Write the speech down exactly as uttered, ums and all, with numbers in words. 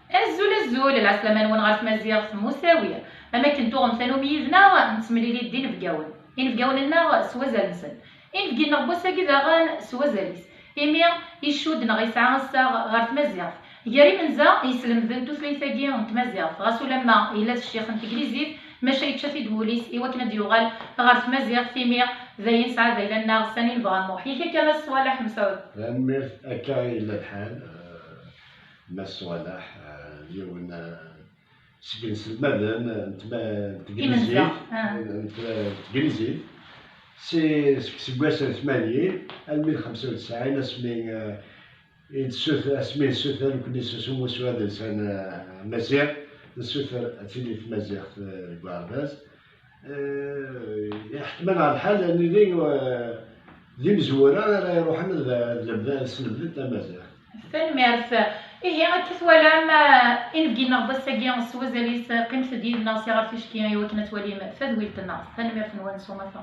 Azul, azul, lɛeslama-nwen ɣer tmaziɣt Musawi. Am akken tuɣem tanumi yid-neɣ, nettemlili-d d inebgawen. Inebgawen-nneɣ s wazal-nsen. Inebgi-nneɣ n wass-agi daɣen s wazal-is. Imi icudd neɣ yesɛa assaɣ ɣer tmaziɣt. Gar imenza yeslemden tutlayt-agi n tmaziɣt, ɣas ulamma yella d ccix n teglizit, maca yečča-t-id wul-is i wakken ad d-yuɣal ɣer tmaziɣt, imi d ayen sɛa d ayla-nneɣ Sani Lebɣa Muḥ. Yak akka, Mass Ṣwaleḥ Mesɛud. Tanemmirt, akka yella lḥal. Eh, Mass Ṣwaleḥ, eh, yiwen, eh, seg inselmaden n tma-, n teglizit, Imenza, ah. N t-, n teglizit, si, seg iseggasen tmanyin almi d xemsa u tesɛin, asmi, eh, i d-sut-, asmi nessuter nekkni s umussu adelsan, eh, amaziɣ, nessuter ad tili tmaziɣt, eh, deg uɣerbaz. Eh, iḥetman ɣer lḥal ad nili, eh, d imezwura ara iruḥen ad, ad lemden, ad slemden tamaziɣt. Tanemmirt. Ihi, akka twalam, eh, inebgi-nneɣ n wass-agi s wazal-is, eh, qqimet-d yid-neɣ si ɣer ticki i wakken ad twalim tadwilt-nneɣ. Tanemmirt-nwen s umata.